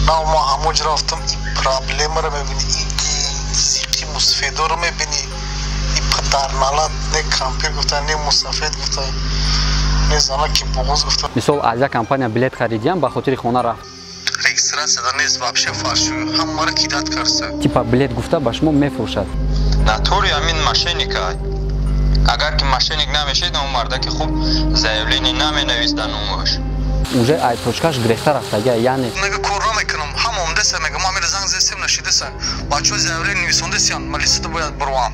На мо ҳамоҷ рафтам, и проблемаро мебинӣ, и зиқи мусафедоро мебинӣ, и падарналат, не кампир гуфта, не мусафед гуфта, не занаки буғуз гуфта. Мисол, аз як компания билет харидиям, ба хотири хона рафт. Регистрация нест вообще, фальшивый, ҳамаро кидать карса. Типа билет гуфта ба шумо мефурӯшад. Натури ҳамин мошенника. Агар ки мошенник намешед, он мардаки хуб заявление наменавист дар номаш. Уже ай точкаш гирехта рафтага, яъне Мега, кор намекунам, ҳама омдеса, мега, ма мера занг зесем, нашидеса, бачаҳо заявление нависондесиян, малисада бояд бировам.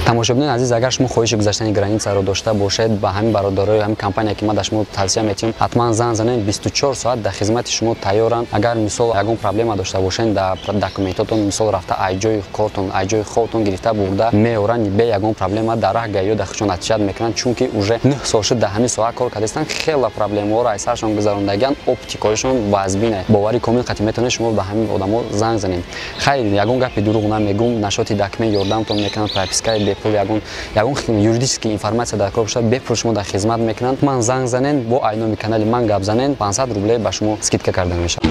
Тамошобинони азиз, агар шумо хоҳиши гузаштани границаро дошта бошед, ба ҳамин бародарои ҳамин компания, ки ман дар шумо тавсия метиҳам, ҳатман занг занед. 24 соат дар хизмати шумо тайёранд. Агар, мисол, ягон проблема дошта бошед дар документотон, мисол, рафта ай ҷои кортон, ай ҷои хобтон гирифта бурда меоранд бе ягон проблема. Дар раҳ гаиё дар худшон отвечать мекунанд, чунки уже 9 сол шуд дар ҳамин соҳа кор кардастанд, хела проблемаҳоро аз саршон гузарондагианд, опыти коришон вазбина. Боварӣ комил қатъи метавонед шумо ба ҳамин одамо занг занед. Хайр, ягон гапи дурӯғ намегум. Насчёти документ ёрдамтон мекунанд, пропискаи бепул, ягон юридический информация дар кор бошад, бепул шумо дар хизмат мекунанд. Ман занг занен, бо айноми канали ман гап занен, 500 рубле ба шумо скидка карда мешавад.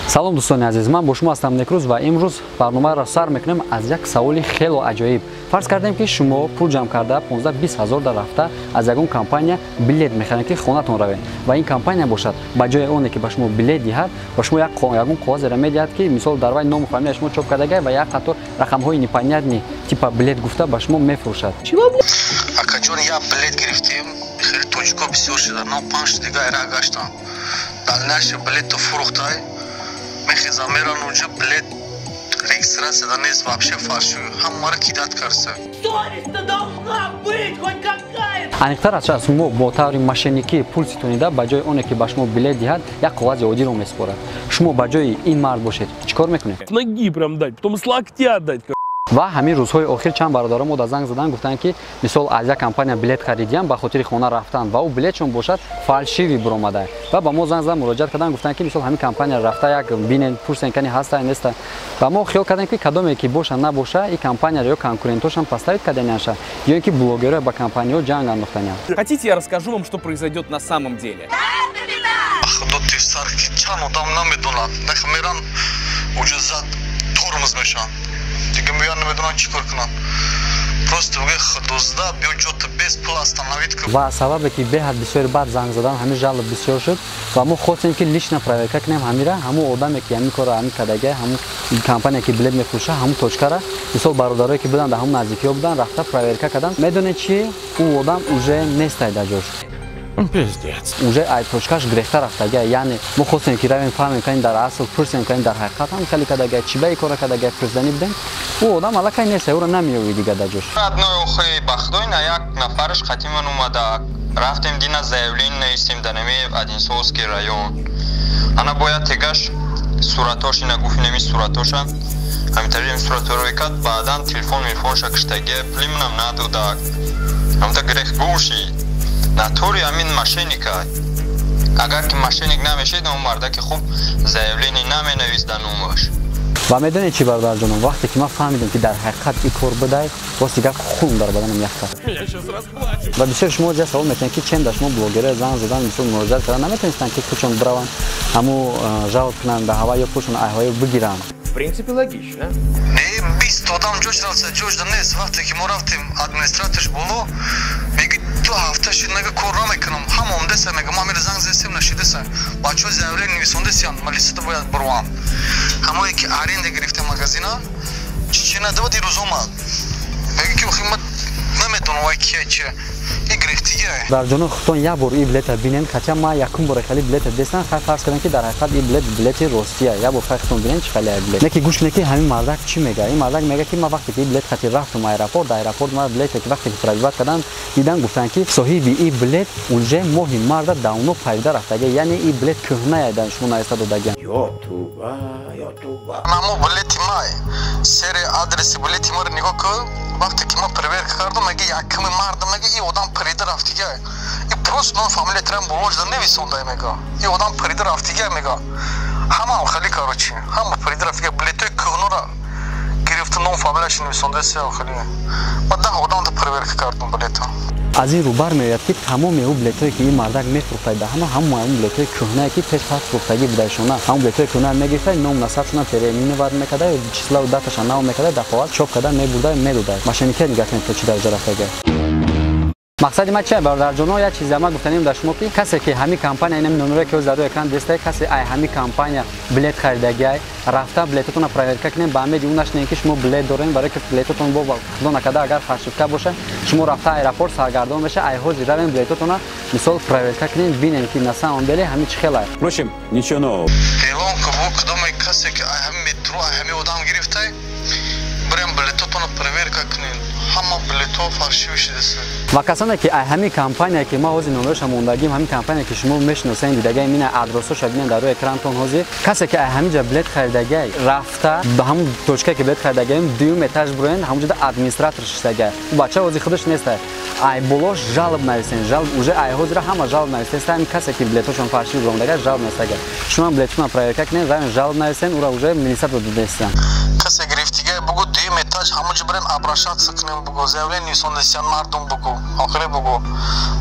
Салом, дӯстони азиз, ман бо шумо ҳастам Некрӯз ва имрӯз барномаро сар мекунем аз як саволи хело аҷоиб. Фарз кардем, ки шумо пул ҷамъ карда, 15-20 ҳазор дар рафта аз ягон компания билет мехаред, ки хонатон равед, ва ин компания бошад, ба ҷои оне ки ба шумо билет диҳад, ба шумо ягон коғазеро медиҳад, ки, мисол, дар вай ному фамилияи шумо чоп кардагай ва як қатор рақамҳои непонятный, типа билет гуфта ба шумо мефурӯшад. Акаҷон, як билет гирифтем, хеле тоҷико бисёр шуда, но панҷ дига айра гаштам, дальнейший билету фурӯхтай, мехезам, меран уҷа, билет регистрация нест вообще, фальшивый, ҳамаро кидать карса. Совесть-то должна быть хоть какая-то! Аниқтар аз шумо бо таври мошенникӣ пул ситонида, ба ҷои оне ки ба шумо билет диҳад, як коғази оддиро месупорад. Шумо ба ҷои ин мард бошед, чӣ кор мекунед? С ноги прям дать, потом с локтя дать. Ва ҳамин рӯзҳои охир чанд бародаро мо да занг задан, гуфтанд, ки, мисол, аз як компания билет харидиям ба хотири хона рафтан ва ӯ билетшон бошад, фальшивый буромада. Ва ба мо занг задан, муроҷиат кардан, гуфтанд, ки, мисол, ҳамин компания рафта як бинен, пурсен, кани ҳаста неста. Ва мо хиёл кардем, ки кадоме ки боша набоша, ин компанияро ё конкурентошам поставить кардaniаша, ё ин ки блогерро ба компанияҳо ҷанг андохтаниям. Хотите, я расскажу вам, что произойдет на самом деле? Худо тифсар, ки чанд одам намедонад, нах меран уҷа, зад тормоз мешаванд, дига меян, намедонанд чӣ кор кунанд. Просто бигӯй, худозда биё, ҷота без пул остановить кун. Ва сабабе ки беҳад бисёри баъд занг задан, ҳамин жалоб бисёр шуд ва мо хостем, ки лично проверка кунем ҳамира. Ҳамун одаме, ки ҳамин корро ҳамин кардага, ҳамун компания, ки билет мефурӯша, ҳамун точкара, мисол, бародарое, ки буданд, дар ҳамун наздикиҳо буданд, рафта проверка карданд. Медонед чи? Ӯ одам уже нестай дар ҷош. Пиздец. Уже ай точкаш гирехта рафтага. Яъне мо хостем, ки равем, фаҳмем, кани дар асл пурсем, кани дар ҳақиқат ҳам хеле кардага, чӣ ба и кора кардага. Пурсиданӣ будем, ӯ одам аллакай нест, ӯро намеёвӣ дига дар ҷош. Одной охи бахдой на як нафараш қатиман омада, рафтем, дина заявление навистем дар нами Одинцовский район. Ана бояд тегаш суратош ина гуфт, инами суратоша, ҳамитари суратҳоро кард, баъдан телефон мелефонша киштаге, пули манам надодак. Ҳамта грех гӯши натури ҳамин мошенника. Агар ки мошенник намешед, он мардаки хуб заявление наменавист дар номаш. Ва медонед чӣ, бародарҷонам, вақте ки ман фаҳмидам, ки дар ҳақиқат ин кор будай, рости гап, хун дар баданам ях кард. Я сейчас расплачусь. Ва бисёр шумо ҷа савол метиҳанд, ки чем да шумо блогерро занг задан, мисол, муроҷиат кардан наметавонистанд, ки худшон бираванд, ҳаму жалоб кунанд ба ҳава ё пулшон айҳоё бигиранд? В принципе, логично. Не, 20 одам ҷош рафта, ҷош да нест. Вақте ки мо рафтем, администраторш боло меги, 2 ҳафта шуд, мега, кор намекунам, ҳама омдеса, мега, ма мера занг зесем, нашидеса, бачаҳо заявление нависондесиян, малисада бояд бировам. Ҳамое ки аренда гирифта магазина, чӣ надавад, ирӯз омад, меги, ки охи ма намедонам вай кия, чия и гирифтига. Дар ҷоно худтон як бор ин билета бинен. Хотя ман якум бора хеле билета дестам. Хай, фарз кардам, ки дар ҳақиқат ин билет билети ростия. Як бор хай худтон бинен, чӣ хеле билет не ки гӯш кунед, ки ҳамин мардак чӣ мега. Ин мардак мега, ки ман вақте ки ин билет хати рафтам аэропорт, дар аэропорт ман билете ки вақте ки пробивать кардам, дидан, гуфтанд, ки соҳиби ин билет уже моҳи марда давно пайда рафтага, яъне ин билет кӯҳная дар шумо нависта додагиам. Намо билети май сери адреси билети маро нигоҳ кун. Вақте ки ма проверка кардам, мега, якуми марда, мега, и одам парида рафтига, и просто ном фамилия трам болоҷда нависонда, мега, и одам парида рафтига, мега, ҳамаам хали, короче, ҳама парида рафтига, билетои кӯҳнора. гирифта ном фамилияш нависондаси охири. Ма 10 одамда проверка кардам билета. Аз ин рӯ бармеояд, ки тамоми ӯ билетҳое, ки ин мардак мефурӯхтад, да ҳама ҳамон билетҳои кӯҳнае, ки пеш пас фурӯхтагӣ будаашона, ҳамон билетҳои кӯҳна мегирифта, ном насабшона переименовать мекарда, числаву даташа нав мекарда, дар қоғаз чоп карда мебурда, медода. Мошенникия нигоҳ кунед, то чӣ дараҷа рафтага. Мақсади ма чия, бародарҷоно? Як чизе ма гуфтанем дар шумо, ки касе ки ҳамин компания, инами номере ки ҳозир дар рӯи экран дестае, касе ай ҳамин компания билет харидагиай, рафта билетотонро проверка кунем. Ба умеди он нашинем, ки шумо билет дорем, барое ки билетотон бо худо накарда агар фальшивка боша, шумо рафта аэропорт саргардон меша. Ай ҳозир равем, билетотонро мисол проверка кунем, бинем, ки на самом деле ҳамин чӣ хелай. Впрочем, ничего нового. Эълон ку, бо кудоме касе ки ай ҳами метро, ай ҳами одам гирифтай, бирем билетотонро проверка кунем. Ҳама билетҳо фальшивый шудаса. Ва касоне ки ай ҳамин компания, ки ма ҳозир номероша мондагим, ҳамин компания, ки шумо мешиносед, дидагай, мина адресоша бинед дар рӯи экрантон. Ҳозир касе ки ай ҳамин ҷа билет харидагай, рафта ба ҳамун точка, ки билет харидагаем, дуюм этаж буроен, ҳамун ҷода администратор шиштагай. Ӯ бача ҳозир худаш нестай. Ай болош жалоба нависен, жалоба уже ай ҳозира ҳама жалоба нависеста. Ҳамин касе ки билетҳошон фальшивый буромдагай, жалоба нависагай. Шумо билетшона проверка кунед, равен жалоба нависен, ура уже милиса додестан. Касе гирифтигай, бугу, дуюм этаж ҳамунҷо бирем, обращаться кунем, бугу, заявление нисондасиян мардум, бугу, охире бугу,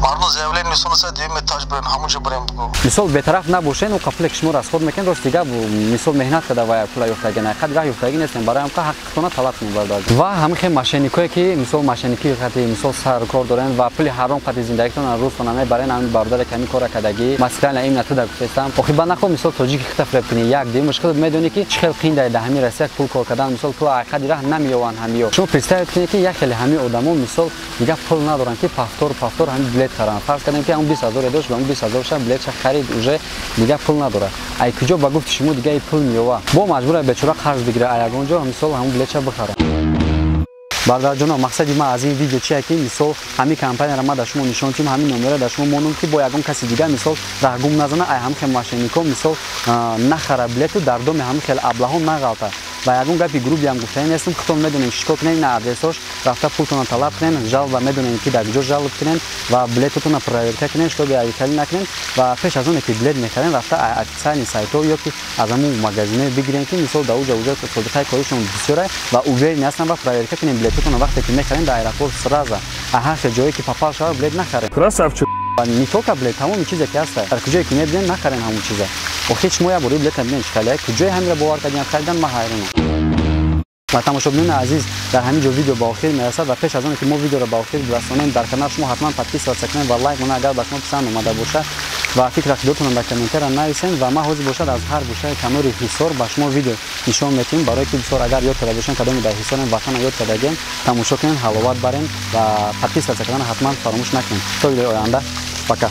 мардум заявление нисондаса, дуюм этаж бирем, ҳамунҷо бирем, бугу. Мисол, бетараф набошен. Ӯ пуле ки шумо расход мекунед, рост дига, мисол, меҳнат карда ва пула ёфтаги на қадри раҳ ёфтаги нестем. Барои ҳамқа ҳаққатона талаб кунед, бародар. Ва ҳамин хел мошенникое, ки мисол мошенникӣ қати мисол саркор дорен ва пули ҳаром қати зиндагитон рӯзтона мебарен, ҳамин бародаре ки ҳамин кора кардагӣ, масалан, именно ту да гуфтестам, охи ба нахо мисол тоҷики хита фиреб кунӣ. Як дуюмаш, худат медонӣ, ки чӣ хел қин дар ҳамин Россия пул кор кардан. Мисол, пул қадри раҳ намеёванд ҳамиё. Шумо представить кунед, ки як хеле ҳамин одамо мисол дига пул надоранд, ки повтор повтор ҳамин билет харанд. Фарз кардем, ки ҳамн 20 000 дошт ва ҳамн 20 000 ша билетша харид, уже дига пул надорад. Ай куҷо, ба гуфти шумо, дига пул меёва? Бо маҷбура бечора қарз бигира, ай ягон ҷо мисол ҳамн билетша бихарад. Бародарҷоно, мақсади ман аз ин видео чие, ки мисол ҳамин компанияро ман дар шумо нишон тиҳам, ҳамин номеро дар шумо монум, ки бо ягон каси дигар мисол раҳгум назана, ай ҳамин хел мошеннико мисол нахара билету, дар доми ҳамин хел аблаҳо нағалта. Ва ягон гапи грубиам гуфтанӣ нестам. Худтон медонем, чӣ кор кунем. На адресош рафта пултонро талаб кунем, жалоба медонем, ки дар куҷо жалоба кунем, ва билетотонро проверка кунем, чтобы авитали накунем. Ва пеш аз оне ки билет мехарем, рафта официальный сайтҳо ё ки аз ҳамун магазиное бигирем, ки мисол дар уҷа уҷа собиқаи коришон бисёра ва уверенный ҳастам, ва проверка кунем билетотонро вақте ки мехарем дар аэропорт. Сразу ҳар хел ҷое ки попал шава, билет нахарем. Красавчик. Не только билет, тамоми чизе ки ҳаста, дар куҷое ки мебинем, нахарем ҳамун чиза. Охир шумо як бори билета бинем, чӣ хеле куҷое ҳаминро бовар кардем, харидан, ман ҳайронам. Ва тамошобинони азиз, дар ҳамин ҷо видео ба охир мерасад. Ва пеш аз оне ки мо видеоро ба охир бирасонем, дар канал шумо ҳатман подписываться кунед ва лайк монед, агар ба шумо писанд омада бошад, ва фикр ақидотонро дар комментария нависед. Ва ман ҳозир бошад аз ҳар гӯшаи канори Ҳисор ба шумо видео нишон метиҳем, барое ки бисёр агар ёд карда бошем, кадоме дар Ҳисорем, ватанро ёд кардагем, тамошо кунем, ҳаловат барем ва подписываться кардан ҳатман фаромӯш накунем. То видеои оянда, пока.